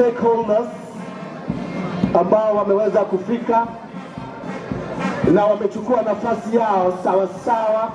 Stakeholders ambao wameweza kufika na wamechukua nafasi yao sawa sawa.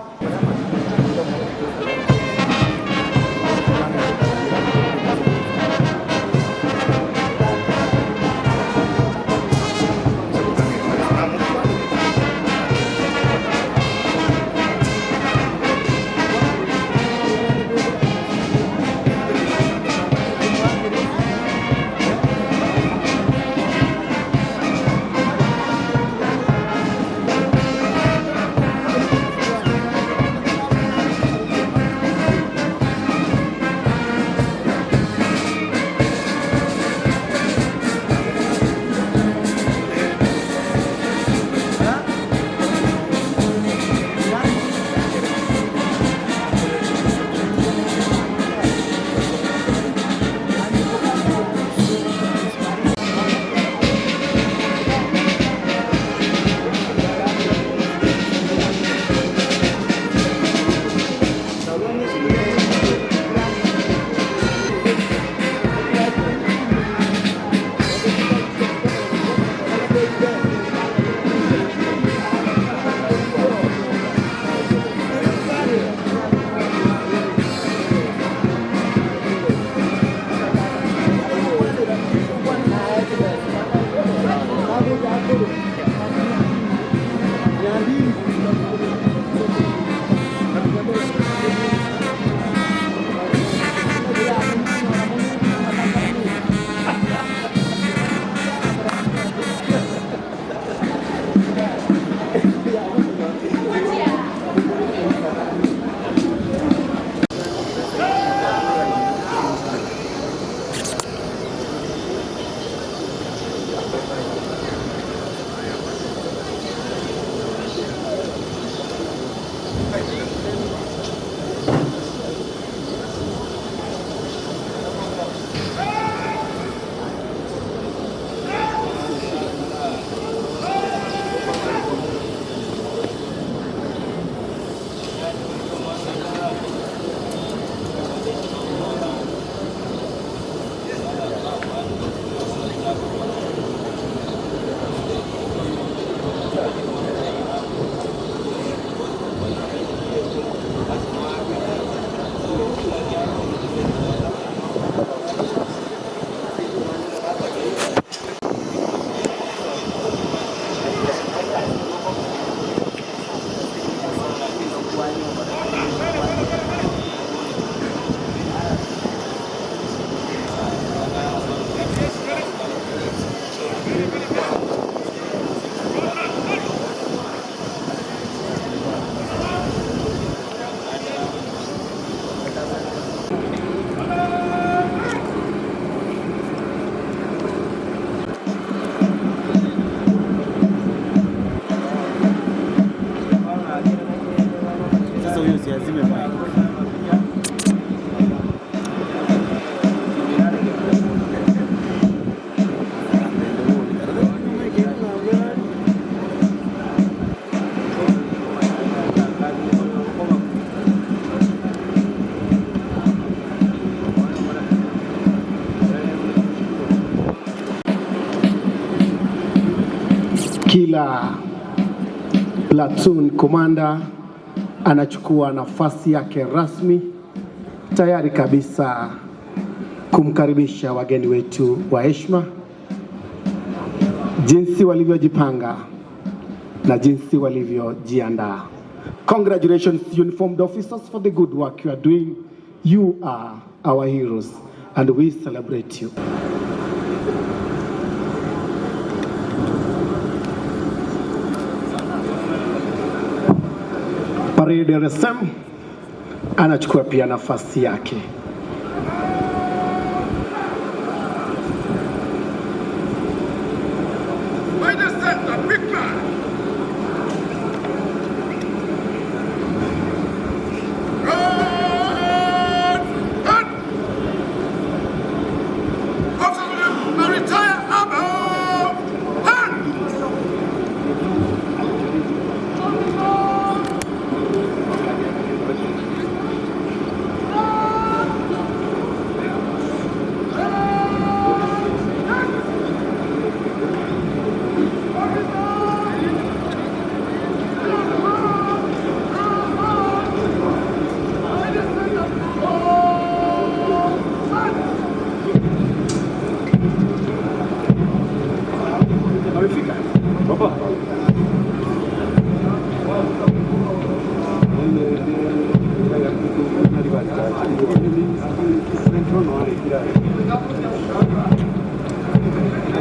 Sasa huyo siazime mic. Kila platoon commander anachukua nafasi yake rasmi tayari kabisa kumkaribisha wageni wetu wa heshima, jinsi walivyojipanga na jinsi walivyojiandaa. Congratulations, uniformed officers, for the good work you are doing. You are our heroes and we celebrate you. Parade RSM anachukua pia nafasi yake. By the center, big man. Right, hand. Officer, I retire about hand.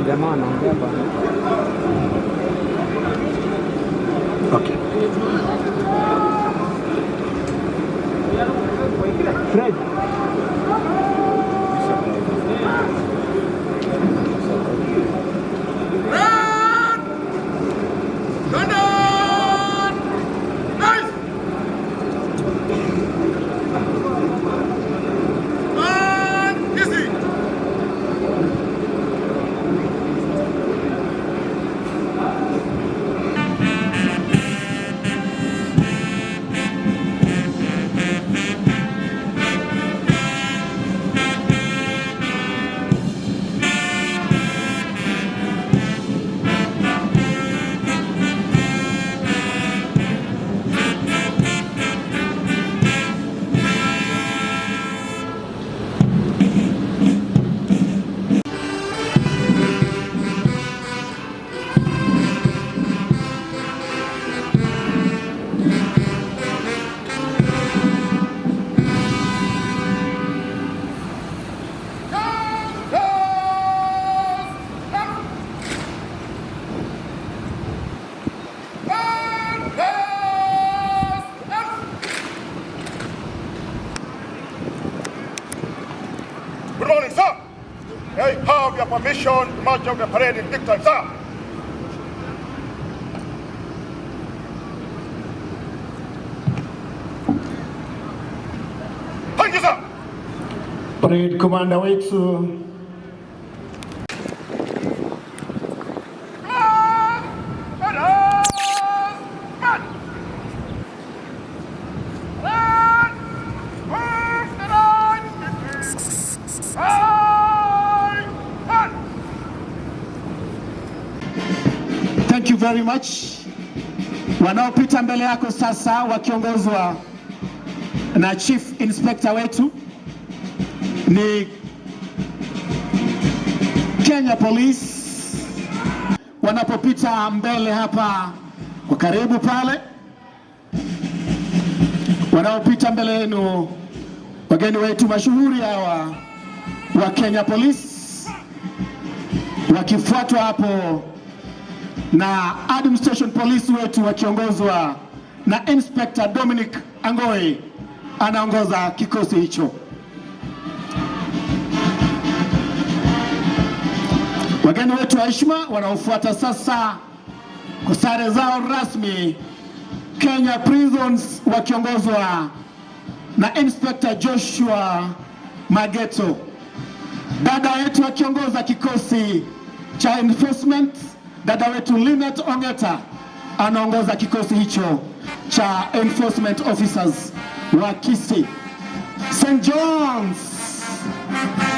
Jamaa anaongea bana. Okay. Fred. Red! London! Nice! And easy! And pass! Good morning, sir. May I have your permission to march out the parade in big time, sir? Thank you, sir. Parade commander wetu. Flag! March! Red! Move the line between. Right! One! Thank you very much. Wanaopita mbele yako sasa wakiongozwa na Chief Inspector wetu ni Kenya Police, wanapopita mbele hapa kwa karibu pale, wanaopita mbele yenu wageni wetu mashuhuri hawa wa Kenya Police, wakifuatwa hapo na Administration Police wetu wakiongozwa na Inspector Dominic Angoi anaongoza kikosi hicho. Wageni wetu wa heshima wanaofuata sasa kwa sare zao rasmi, Kenya Prisons wakiongozwa na Inspector Joshua Mageto, dada wetu akiongoza kikosi cha enforcement, dada wetu Linet Ongeta anaongoza kikosi hicho cha enforcement officers wa Kisii. St John's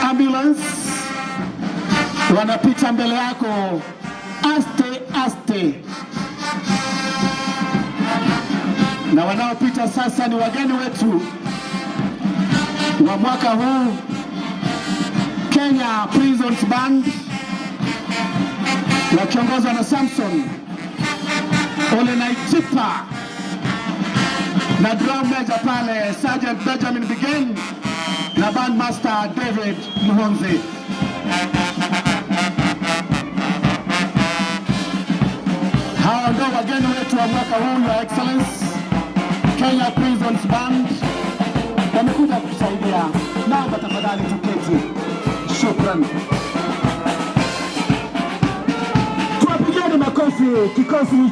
Ambulance wanapita mbele yako aste aste, na wanaopita sasa ni wageni wetu wa mwaka huu, Kenya Prisons Band wakiongozwa na Samson Ole Naitipa na drum major pale Sergeant Benjamin Bigen na bandmaster David Muhonzi. Hawa ndio wageni wetu wa mwaka huu, Your Excellency. Kenya Prisons Band wamekuja kutusaidia. Naomba tafadhali tuketi. Shukran. Tuwapigieni makofi kikosi.